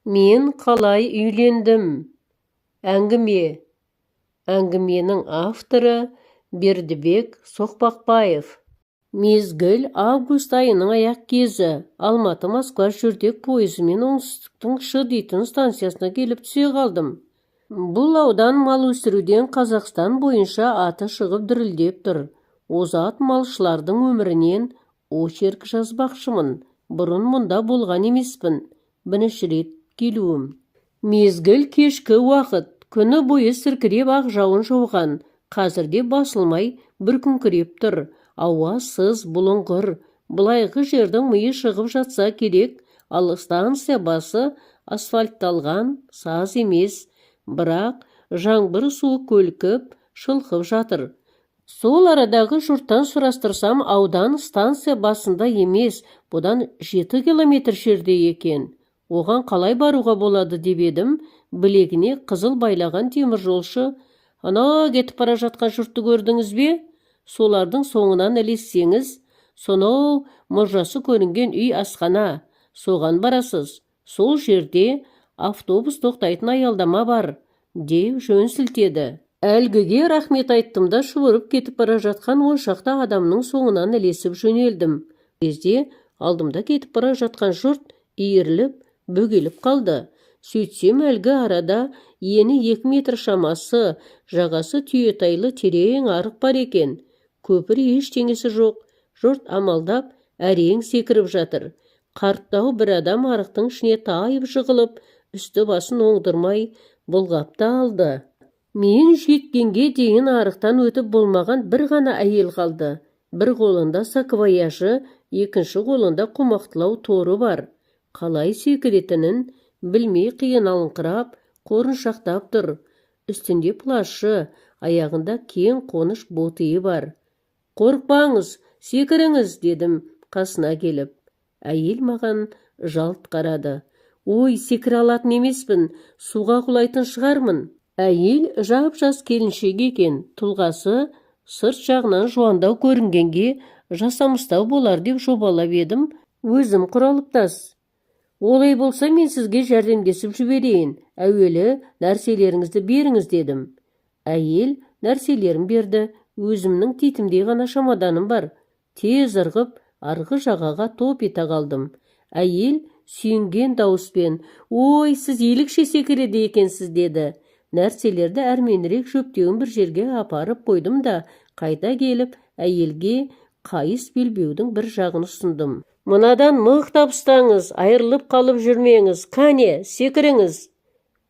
Мен қалай үйлендім? Әңгіме. Әңгіменің авторы Бердібек Соқпақбаев. Мезгіл август айының аяқ кезі. Алматы-Москва жүрдек пойызымен оңтүстіктің Шы дейтін станциясына келіп түсе қалдым. Бұл аудан мал өсіруден Қазақстан бойынша аты шығып дүрілдеп тұр. Озат малшылардың өмірінен очерк жазбақшымын. Бұрын мұнда болған емеспін. Бірінші рет келуім. Мезгіл кешкі уақыт. Күні бойы сіркіреп ақ жауын жауған. Қазірде басылмай бүркіңкіреп тұр. Ауа сыз, бұлыңғыр. Былайғы жердің миы шығып жатса керек, ал станция басы асфальтталған, саз емес. Бірақ жаңбыр суы көлкіп, шылқып жатыр. Сол арадағы жұрттан сұрастырсам, аудан станция басында емес, бұдан 7 километр жерде екен. Оған қалай баруға болады деп едім, білегіне қызыл байлаған теміржолшы: «Анау кетіп бара жатқан жұртты көрдіңіз бе? Солардың соңынан ілессеңіз, сонау мұржасы көрінген үй, асхана, соған барасыз. Сол жерде автобус тоқтайтын аялдама бар», – деп жөн сілтеді. Әлгіге рахмет айттым да, шұбырып кетіп бара жатқан 10 шақты адамның соңынан ілесіп жөнелдім. Кезде алдымда кетіп бара жатқан жұрт иіріліп, бөгеліп қалды. Сөйтсем, әлгі арада ені 2 метр шамасы, жағасы түйетайлы терең арық бар екен. Көпір, ештеңесі жоқ. Жұрт амалдап әрең секіріп жатыр. Қарттау бір адам арықтың ішіне тайып жығылып, үсті басын оңдырмай бұлғап та алды. Мен жеткенге дейін арықтан өтіп болмаған бір ғана әйел қалды. Бір қолында саквояжы, екінші қолында қомақтылау торы бар. Қалай секіретінін білмей қиналыңқырап, қорыншақтап тұр. Үстінде плащы, аяғында кең қоныш ботиы бар. «Қорықпаңыз, секіріңіз», – дедім қасына келіп. Әйел маған жалт қарады. «Ой, секіре алатын емеспін, суға құлайтын шығармын». Әйел жап жас келіншек екен. Тұлғасы сырт жағынан жуандау көрінгенге жасамыстау болар деп жобалап едім, өзім құралыптас. «Олай болса, мен сізге жәрдемдесіп жіберейін. Әуелі нәрселеріңізді беріңіз», – дедім. Әйел нәрселерін берді. Өзімнің титімдей ғана шамаданым бар. Тез ырғып, арғы жағаға топ ете қалдым. Әйел сүйінген дауыспен: «Ой, сіз елікше секіреді екенсіз», – деді. Нәрселерді әрменірек шөптеуін бір жерге апарып қойдым да, қайта келіп, әйелге қайыс белбеудің бір жағын ұсындым. «Мынадан мықтап ұстаңыз, айырылып қалып жүрмеңіз. Қане, секіріңіз!»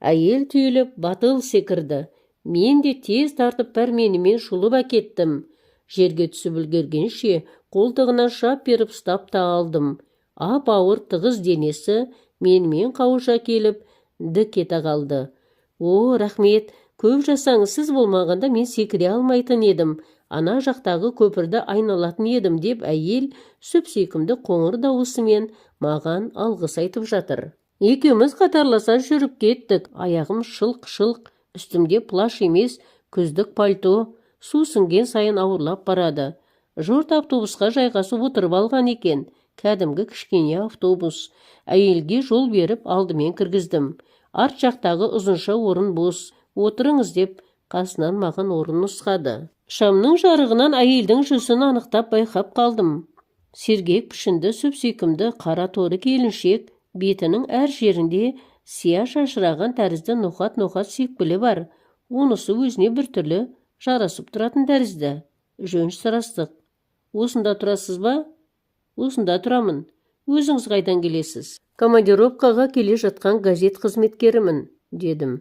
Әйел түйіліп, батыл секірді. Мен де тез тартып, пәрменімен жұлып әкеттім. Жерге түсіп үлгергенше қолтығынан шап беріп ұстап та алдым. Ап ауыр тығыз денесі менімен қауыша келіп, дік ете қалды. «О, рахмет, көп жасаңыз! Сіз болмағанда мен секіре алмайтын едім, ана жақтағы көпірді айналатын едім», – деп әйел сүп сүйкімді қоңыр дауысымен маған алғыс айтып жатыр. Екеуміз қатарласа жүріп кеттік. Аяғым шылқ-шылқ, үстімде плащ емес, күздік пальто, су сіңген сайын ауырлап барады. Жұрт автобусқа жайғасып отырып алған екен. Кәдімгі кішкене автобус. Әйелге жол беріп, алдымен кіргіздім. Арт жақтағы ұзынша орын бос. «Отырыңыз», – деп қасынан маған орын нұсқады. Шамның жарығынан әйелдің жүзін анықтап байқап қалдым. Сергек пішінді, сүп сүйкімді қара торы келіншек. Бетінің әр жерінде сия шашыраған тәрізді ноқат-ноқат секпілі бар. Онысы өзіне біртүрлі жарасып тұратын тәрізді. Жөн сұрастық. «Осында тұрасыз ба?» «Осында тұрамын. Өзіңіз қайдан келесіз?» «Командировкаға келе жатқан газет қызметкерімін», – дедім.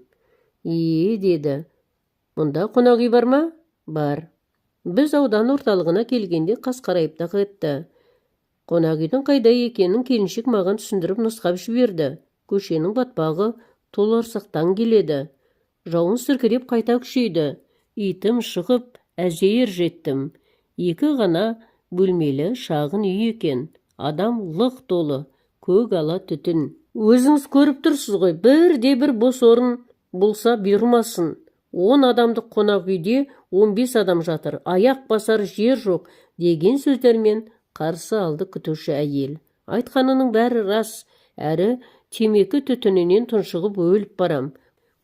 «Е», – деді. «Мұнда қонақ үй бар ма?» «Бар». Біз аудан орталығына келгенде қас қарайып та кетті. Қонақ үйдің қайда екенін келіншек маған түсіндіріп, нұсқап жіберді. Көшенің батпағы толарсақтан келеді. Жауын сіркіреп қайта күшейді. Итім шығып, әзер жеттім. Екі ғана бөлмелі шағын үй екен. Адам лық толы, көк ала түтін. «Өзіңіз көріп тұрсыз ғой, бірде бір бос орын болса бұйырмасын. 10 адамдық қонақ үйде 15 адам жатыр, аяқ басар жер жоқ», – деген сөздермен қарсы алды күтуші әйел. Айтқанының бәрі рас, әрі Темекі түтінінен тұншығып өліп барам.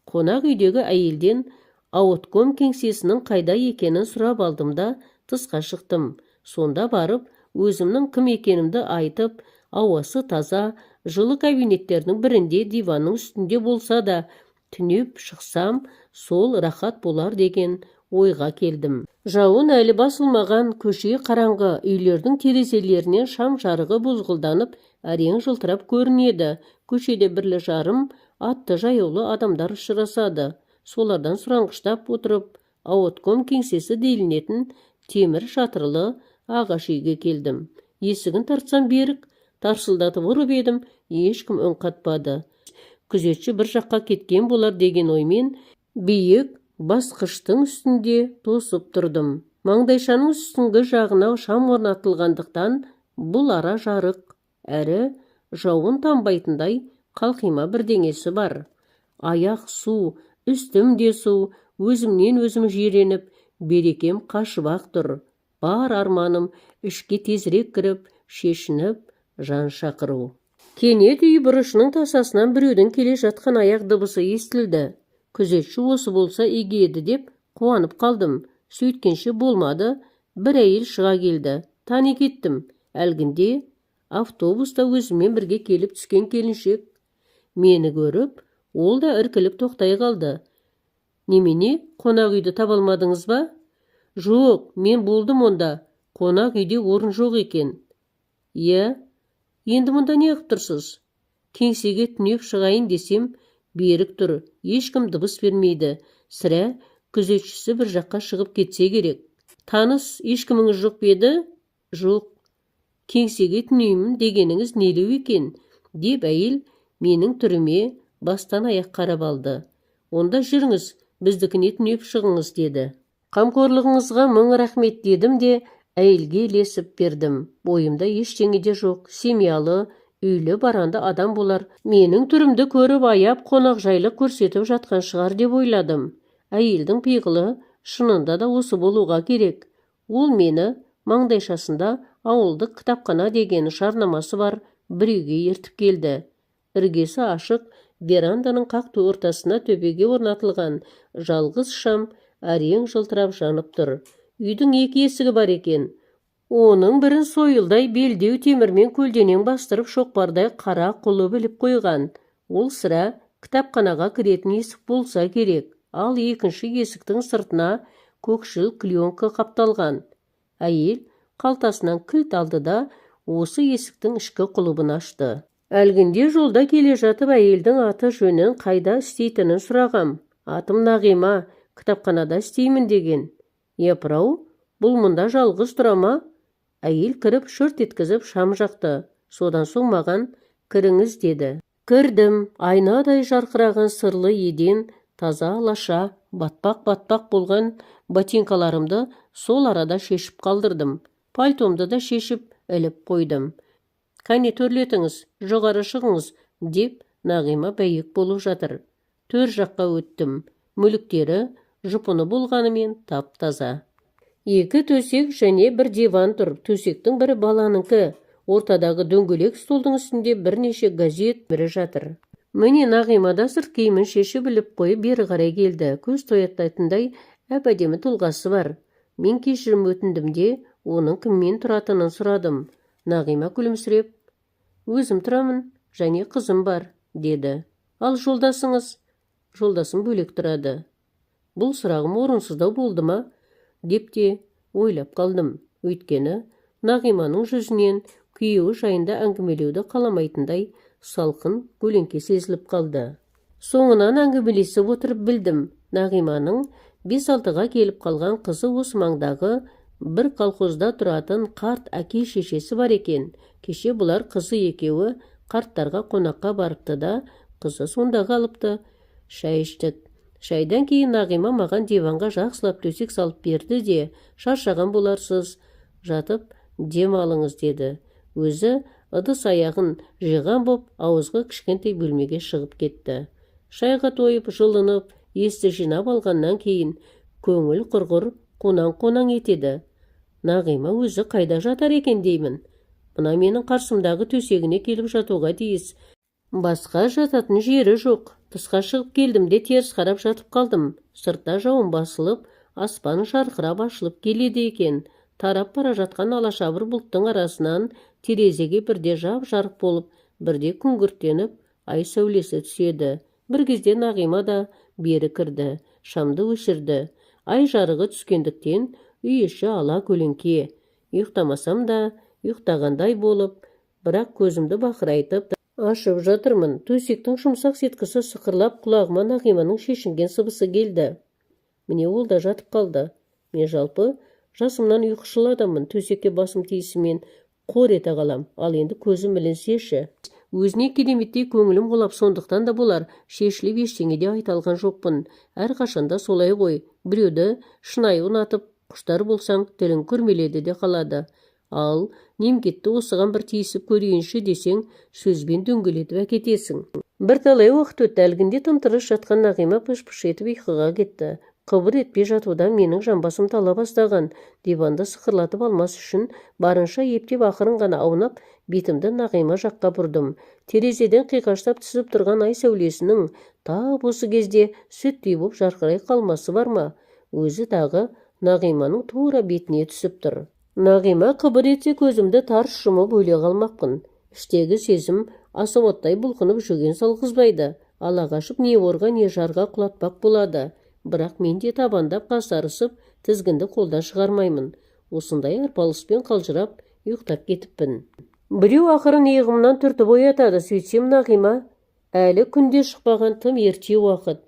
Қонақ үйдегі әйелден ауытком кеңсесінің қайда екенін сұрап алдым да, тысқа шықтым. Сонда барып, өзімнің кім екенімді айтып, ауасы таза, жылы кабинеттердің бірінде диванның үстінде болса да түнеп шықсам, сол рахат болар деген ойға келдім. Жауын әлі басылмаған, көше қараңғы, үйлердің терезелерінен шам жарығы бұзғылданып, әрең жылтырап көрінеді. Көшеде бірлі-жарым атты жаяулы адамдар ұшырасады. Солардан сұраңғыштап отырып, ауытком кеңсесі делінетін темір шатырлы ағаш үйге келдім. Есігін тартсам берік, тарсылдатып ұрып едім, ешкім үн қатпады. Күзетші бір жаққа кеткен болар деген оймен биік басқыштың үстінде тосып тұрдым. Маңдайшаның үстіңгі жағына шам орнатылғандықтан, бұл ара жарық, әрі жауын тамбайтындай қалқима бірдеңесі бар. Аяқ су, үстім де су, өзімнен өзім жиреніп, берекем қашып-ақ тұр. Бар арманым ішке тезірек кіріп, шешініп, жан шақыру. Кенет үй бұрышының тасасынан біреудің келе жатқан аяқ дыбысы естілді. Күзетші осы болса игі еді деп қуанып қалдым. Сөйткенше болмады, бір әйел шыға келді. Тани кеттім. Әлгінде автобуста өзіммен бірге келіп түскен келіншек. Мені көріп, ол да іркіліп тоқтай қалды. Немене, қонақ үйді таба алмадыңыз ба? Жоқ, мен болдым онда. Қонақ үйде орын жоқ екен. Иә, енді мұнда неғып тұрсыз? Кеңсеге түнеп шығайын десем, берік тұр, ешкім дыбыс бермейді. Сірә, күзетшісі бір жаққа шығып кетсе керек. Таныс ешкіміңіз жоқ па еді? Жоқ. Кеңсеге түнеймін дегеніңіз нелеу екен? Деп әйел менің түріме бастан аяқ қарап алды. Онда жүріңіз, біздікіне түнеп шығыңыз, деді. Қамқорлығыңызға мың рахмет дедім де, әйелге ілесіп бердім. Ойымда ештеңе де жоқ, семьялы, үйлі баранды адам болар. Менің түрімді көріп аяп, қонақжайлық көрсетіп жатқан шығар деп ойладым. Әйелдің пиғылы шынында да осы болуға керек. Ол мені маңдайшасында ауылдық кітапхана деген жарнамасы бар бір үйге ертіп келді. Іргесі ашық веранданың қақ ортасына төбеге орнатылған жалғыз шам әрең жылтырап жанып тұр. Үйдің екі есігі бар екен. Оның бірін сойылдай белдеу темірмен көлденең бастырып, шоқпардай қара құлып іліп қойған. Ол сірә кітапханаға кіретін есік болса керек. Ал екінші есіктің сыртына көкшіл клеенка қапталған. Әйел қалтасынан кілт алды да, осы есіктің ішкі құлыбын ашты. Әлгінде жолда келе жатып әйелдің аты жөнін, қайда істейтінін сұрағам. Атым Нағима, кітапханада істеймін деген. Япырау, бұл мұнда жалғыз тұра ма? Әйел кіріп, шырт еткізіп шам жақты. Содан соң маған кіріңіз деді. Кірдім. Айнадай жарқыраған сырлы еден, таза алаша, батпақ-батпақ болған ботинкаларымды сол арада шешіп қалдырдым. Пальтомды да шешіп іліп қойдым. Кәне, төрлетіңіз, жоғары шығыңыз, деп Нағима бәйек болып жатыр. Төр жаққа өттім. Мүліктері жұпыны болғанымен тап-таза. Екі төсек және бір диван тұр. Төсектің бірі баланыкі. Ортадағы дөңгелек столдың үстінде бірнеше газет бірі жатыр. Міне, Нағима да сырт киімін шешіп іліп қойып, бері қарай келді. Көз тояттайтындай әп-әдемі тұлғасы бар. Мен кешірім өтіндім де, оның кіммен тұратынын сұрадым. Нағима күлімсіреп, өзім тұрамын және қызым бар, деді. Ал жолдасыңыз? Жолдасым бөлек тұрады. Бұл сұрағым орынсыздау болды ма деп те ойлап қалдым. Өйткені Нағиманың жүзінен күйеуі жайында әңгімелеуді қаламайтындай салқын көлеңке сезіліп қалды. Соңынан әңгімелесіп отырып білдім. Нағиманың 5-6-ға келіп қалған қызы осы маңдағы бір колхозда тұратын қарт әке шешесі бар екен. Кеше бұлар қызы екеуі қарттарға қонаққа барыпты да, қызы сонда қалыпты. Шай іштік. Шайдан кейін Нағима маған диванға жақсылап төсек салып берді де, шаршаған боларсыз, жатып дем алыңыз деді. Өзі ыдыс аяғын жиған боп, ауызғы кішкентай бөлмеге шығып кетті. Шайға тойып, жылынып, есті жинап алғаннан кейін көңіл құрғыр қонаң-қонаң етеді. Нағима өзі қайда жатар екен деймін. Мына менің қарсымдағы төсегіне келіп жатуға тиіс. Басқа жататын жері жоқ. Тысқа шығып келдім де теріс қарап жатып қалдым. Сыртта жауын басылып, аспан жарқырап ашылып келеді екен. Тарап бара жатқан алашабыр бұлттың арасынан терезеге бірде жап-жарық болып, бірде күңгірттеніп ай сәулесі түседі. Бір кезде Нағима да бері кірді. Шамды өшірді. Ай жарығы түскендіктен үй іші ала көлеңке. Ұйықтамасам да, ұйықтағандай болып, бірақ көзімді бақырайтып ашып жатырмын. Төсектің жұмсақ сеткісі сықырлап, құлағыма Нағиманың шешінген сыбысы келді. Міне, ол да жатып қалды. Мен жалпы жасымнан ұйқышыл адаммын. Төсекке басым тиісімен қор ете қалам. Ал енді көзім ілінсе. Өзіне кереметтей көңілім құлап, сондықтан да болар, шешіліп ештеңе де айта алған жоқпын. Әрқашанда солай ғой. Біреуді шынайы ұнатып, құштар болсаң, тілің күрмеледі де қалады. Ал немкетті осыған бір тиісіп көрейінші десең, сөзбен дөңгелетіп әкетесің. Бірталай уақыт өтті. Әлгінде тым-тырыс жатқан Нағима пыш-пыш етіп ұйқыға кетті. Қыбыр етпей жатудан менің жамбасым тала бастаған. Диванды сықырлатып алмас үшін барынша ептеп ақырын ғана аунап, бетімді Нағима жаққа бұрдым. Терезеден қиғаштап түсіп тұрған ай сәулесінің тап осы кезде сүттей боп жарқырай қалмасы бар ма? Өзі тағы Нағиманың тура бетіне түсіп тұр. Нағима қыбыр етсе, көзімді тарс жұмып өле қалмақпын. Іштегі сезім асау бұлқынып жүген салғызбайды. Ала қашып не орға, не жарға құлатпақ болады. Бірақ мен де табандап қасарысып, тізгінді қолдан шығармаймын. Осындай арпалыспен қалжырап ұйықтап кетіппін. Біреу ақырын иығымнан түртіп оятады. Сөйтсем, Нағима. Әлі күн де шықпаған, тым ерте уақыт.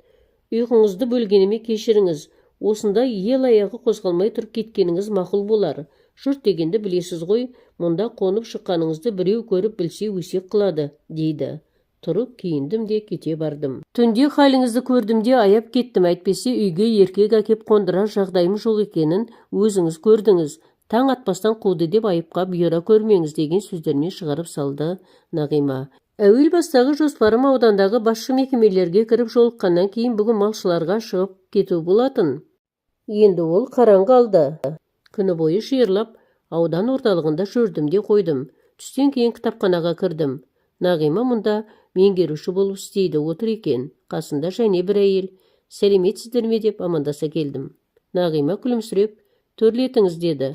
Ұйқыңызды бөлгеніме кешіріңіз. Осында ел аяғы қозғалмай тұрып кеткеніңіз мақұл болар. Жұрт дегенді білесіз ғой, мұнда қонып шыққаныңызды біреу көріп білсе, өсек қылады, дейді. Тұрып киіндім де кете бардым. Түнде халіңізді көрдім де аяп кеттім, әйтпесе үйге еркек әкеп қондырар жағдайым жоқ екенін өзіңіз көрдіңіз. Таң атпастан қуды деп айыпқа бұйыра көрмеңіз, деген сөздермен шығарып салды Нағима. Әуел бастағы жоспарым аудандағы басшы мекемелерге кіріп жолыққаннан кейін бүгін малшыларға шығып кету болатын. Енді ол қараңғы алды. Күні бойы шиырлап аудан орталығында жүрдім де қойдым. Түстен кейін кітапханаға кірдім. Нағима мұнда меңгеруші болып істейді, отыр екен. Қасында және бір әйел. Сәлеметсіздер ме деп амандаса келдім. Нағима күлімсіреп, төрлетіңіз, деді.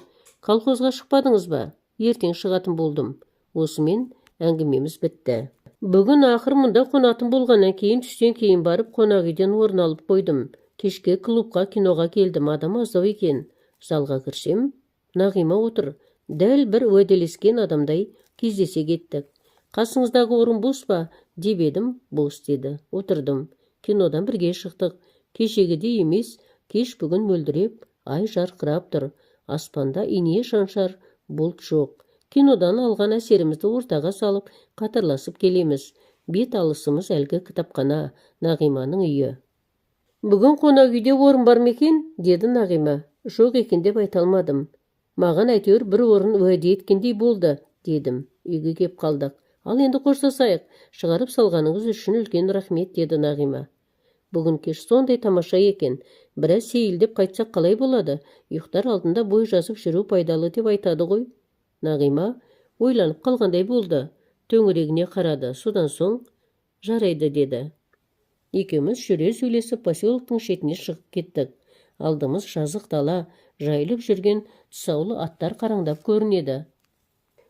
Колхозға шықпадыңыз ба? Ертең шығатын болдым. Осымен әңгімеміз бітті. Бүгін ақыр мұнда қонатын болғаннан кейін түстен кейін барып қонақ үйден орын алып қойдым. Кешке клубқа киноға келдім. Адам аздау екен. Залға кірсем, Нағима отыр. Дәл бір уәделескен адамдай кездесе кеттік. Қасыңыздағы орын бос па деп едім, бос деді. Отырдым. Кинодан бірге шықтық. Кешегідей емес, кеш бүгін мөлдіреп, ай жарқырап тұр. Аспанда ине шаншар бұлт жоқ. Кинодан алған әсерімізді ортаға салып, қатарласып келеміз. Бет алысымыз әлгі кітапхана, Нағиманың үйі. Бүгін қонақ үйде орын бар ма екен, деді Нағима. Жоқ екен деп айта алмадым. Маған әйтеуір бір орын уәде еткендей болды, дедім. Үйге кеп қалдық. Ал енді қоштасайық. Шығарып салғаныңыз үшін үлкен рахмет, деді Нағима. Бүгін кеш сондай тамаша екен. Біраз сейілдеп қайтсақ қалай болады? Ұйықтар алдында бой жазып жүру пайдалы деп айтады ғой. Нағима ойланып қалғандай болды. Төңірегіне қарады. Содан соң жарайды деді. Екеуміз жүре сөйлесіп поселоктың шетіне шығып кеттік. Алдымыз жазық дала, жайылып жүрген тұсаулы аттар қараңдап көрінеді.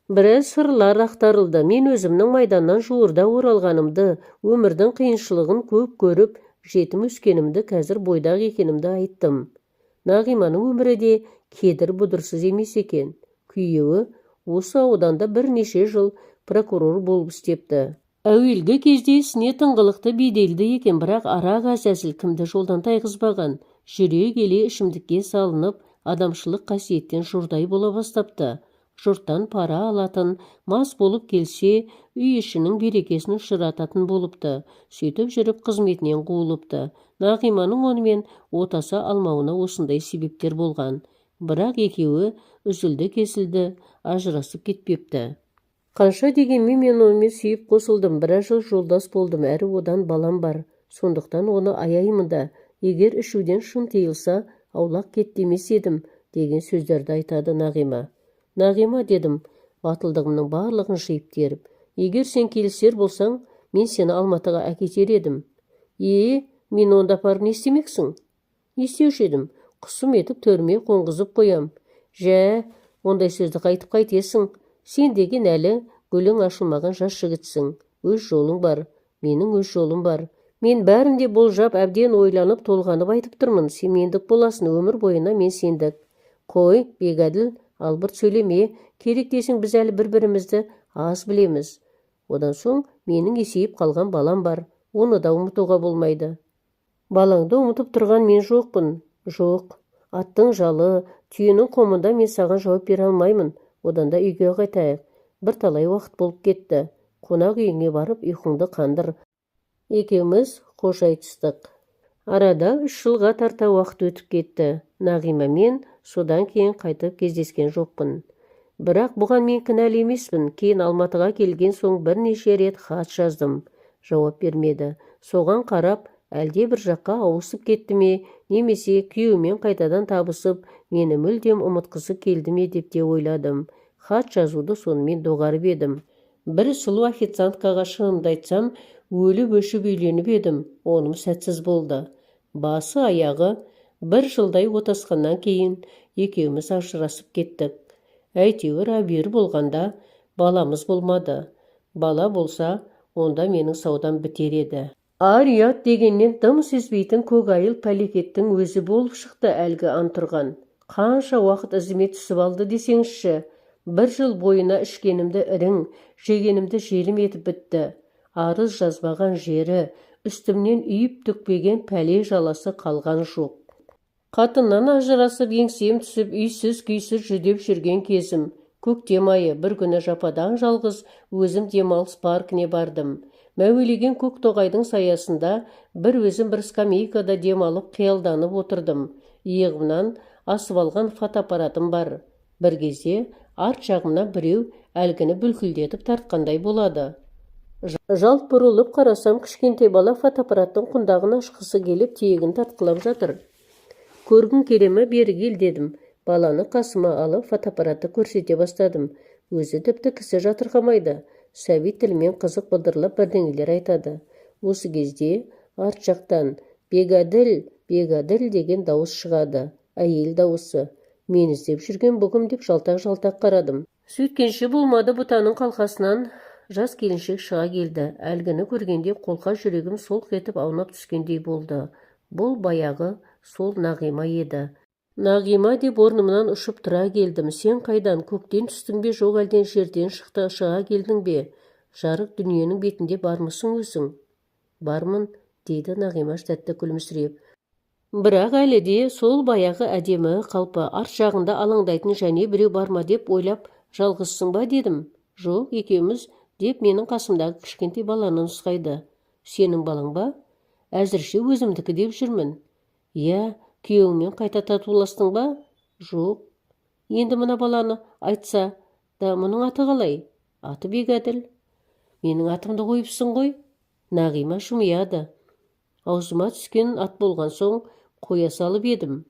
Біраз сырлар ақтарылды. Мен өзімнің майданнан жуырда оралғанымды, өмірдің қиыншылығын көп көріп, жетім өскенімді, қазір бойдақ екенімді айттым. Нағиманың өмірі де кедір-бұдырсыз емес екен. Күйеуі осы ауданда бірнеше жыл прокурор болып істепті. Әуелгі кезде ісіне тыңғылықты, беделді екен, бірақ арақ әзәзіл кімді жолдан тайғызбаған. Жүре келе ішімдікке салынып, адамшылық қасиеттен жұрдай бола бастапты. Жұрттан пара алатын, мас болып келсе, үй ішінің берекесін ұшырататын болыпты. Сөйтіп жүріп қызметінен қуылыпты. Нағиманың онымен отаса алмауына осындай себептер болған. Бірақ екеуі үзілді-кесілді ажырасып кетпепті. Қанша дегенмен мен онымен сүйіп қосылдым, біраз жыл жолдас болдым, әрі одан балам бар. Сондықтан оны аяймын да. Егер ішуден шын тыйылса, аулақ кет демес едім, деген сөздерді айтады Нағима. Нағима, дедім, батылдығымның барлығын жиып теріп, егер сен келісер болсаң, Мен сені Алматыға әкетер едім. Е, мен онда апарып не істемексің? Не істеуші едім? Құсым етіп төріме қонғызып қоям. Жә, ондай сөзді қайтып қайтесің? Сен деген әлі гүлің ашылмаған жас жігітсің. Өз жолың бар, менің өз жолым бар. Мен бәрін де болжап, әбден ойланып, толғанып айтып тұрмын. Сен мендік боласың, өмір бойына мен сендік. Қой, Бегәділ, албырт сөйлеме. Керек десең, біз әлі бір-бірімізді аз білеміз. Одан соң менің есейіп қалған балам бар. Оны да ұмытуға болмайды. Балаңды ұмытып тұрған мен жоқпын. Жоқ. Аттың жалы, түйенің қомында мен саған жауап бере алмаймын. Одан да үйге қайтайық. Бірталай уақыт болып кетті. Қонақ үйіңе барып ұйқыңды қандыр. Екеуміз қош айтыстық. Арада 3 жылға тарта уақыт өтіп кетті. Нағимамен содан кейін қайтып кездескен жоқпын. Бірақ бұған мен кінәлі емеспін. Кейін Алматыға келген соң бірнеше рет хат жаздым. Жауап бермеді. Соған қарап, әлде бір жаққа ауысып кетті ме, немесе күйеуімен қайтадан табысып, мені мүлдем ұмытқысы келді ме деп те ойладым. Хат жазуды сонымен доғарып едім. Бір сұлу официанткаға шынымды айтсам, өліп-өшіп үйленіп едім, оным сәтсіз болды. Басы аяғы бір жылдай отасқаннан кейін екеуміз ажырасып кеттік. Әйтеуір әбүйір болғанда баламыз болмады. Бала болса, онда менің саудам бітер еді. Ар-ұят дегеннен дым сезбейтін көкайыл пәлекеттің өзі болып шықты әлгі антұрған. Қанша уақыт ізіме түсіп алды десеңізші. 1 жыл бойына ішкенімді ірің, жегенімді желім етіп бітті. Арыз жазбаған жері, үстімнен үйіп төкпеген пәле жаласы қалған жоқ. Қатыннан ажырасып, еңсем түсіп, үйсіз күйсіз жүдеп жүрген кезім. Көктем айы, бір күні жападан жалғыз өзім демалыс паркіне бардым. Мәуелеген көк тоғайдың саясында бір өзім бір скамейкада демалып, қиялданып отырдым. Иығымнан асып алған фотоаппаратым бар. Бір кезде арт жағымнан біреу әлгіні бүлкілдетіп тартқандай болады. Жалт бұрылып қарасам, кішкентай бала фотоаппараттың құндағын ашқысы келіп, тиегін тартқылап жатыр. Көргің келе ме, бері кел дедім. Баланы қасыма алып, фотоаппаратты көрсете бастадым. Өзі тіпті кісі жатырқамайды. Сәби тілімен қызық былдырлап бірдеңелер айтады. Осы кезде арт жақтан «Бегәділ, Бегәділ» деген дауыс шығады. Әйел дауысы. Мен іздеп жүрген бүгім деп жалтақ-жалтақ қарадым. Сөйткенше болмады, бұтаның қалқасынан жас келіншек шыға келді. Әлгіні көргенде қолқа жүрегім солқ етіп аунап түскендей болды. Бұл баяғы сол Нағима еді. Нағима деп орнымнан ұшып тұра келдім. Сен қайдан, көктен түстің бе, жоқ әлден жерден шықты шыға келдің бе? Жарық дүниенің бетінде бармысың өзің? Бармын, дейді Нағима тәтті күлімсіреп. Бірақ әлі де сол баяғы әдемі қалпы, арт жағында алаңдайтын және біреу бар ма деп ойлап, жалғызсың ба дедім. Жоқ, екеуміз деп менің қасымдағы кішкентай баланы нұсқайды. Сенің балаң ба? Әзірше өзімдікі деп жүрмін. Иә, күйеуіңмен қайта татуластың ба? Жоқ. Енді мына баланы айтса да, мұның аты қалай? Аты Бегәділ. Менің атымды қойыпсың ғой. Нағима жымияды. Аузыма түскен ат болған соң қоя салып едім.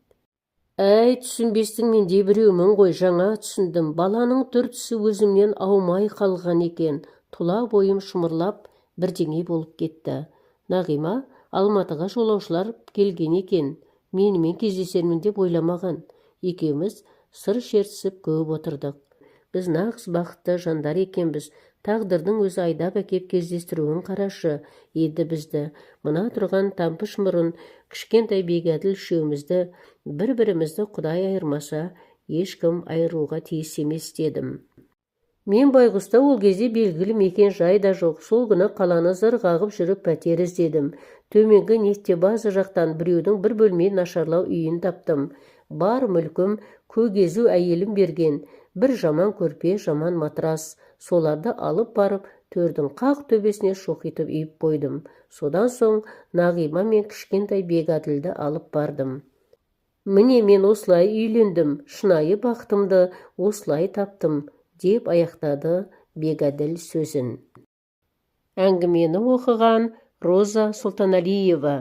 Әй, түсінбестің менде біреумін ғой, жаңа түсіндім. Баланың түр-түсі өзімнен аумай қалған екен. Тұла бойым шымырлап, бірдеңе болып кетті. Нағима Алматыға жолаушылар келген екен. Менімен кездесермін деп ойламаған. Екеуміз сыр шертісіп көп отырдық. Біз нағыз бақытты жандар екенбіз. Тағдырдың өзі айдап әкеп кездестіруін қарашы. Енді бізді, мына тұрған тампыш мұрын, кішкентай Бегәділ үшеумізді, бір-бірімізді Құдай айырмаса, ешкім айыруға тиіс емес дедім. Мен байғұста ол кезде белгілі мекен жай да жоқ. Сол күні қаланы зыр қағып жүріп пәтер іздедім. Төменгі нефтебаза жақтан біреудің бір бөлме нашарлау үйін таптым. Бар мүлкім көк езу әйелім берген бір жаман көрпе, жаман матрас. Соларды алып барып, төрдің қақ төбесіне шоқитып үйіп қойдым. Содан соң Нағима мен кішкентай Бегәділді алып бардым. Міне мен осылай үйлендім, шынайы бақытымды осылай таптым, деп аяқтады Бегәділ сөзін. Әңгімені оқыған Роза Сұлтаналиева.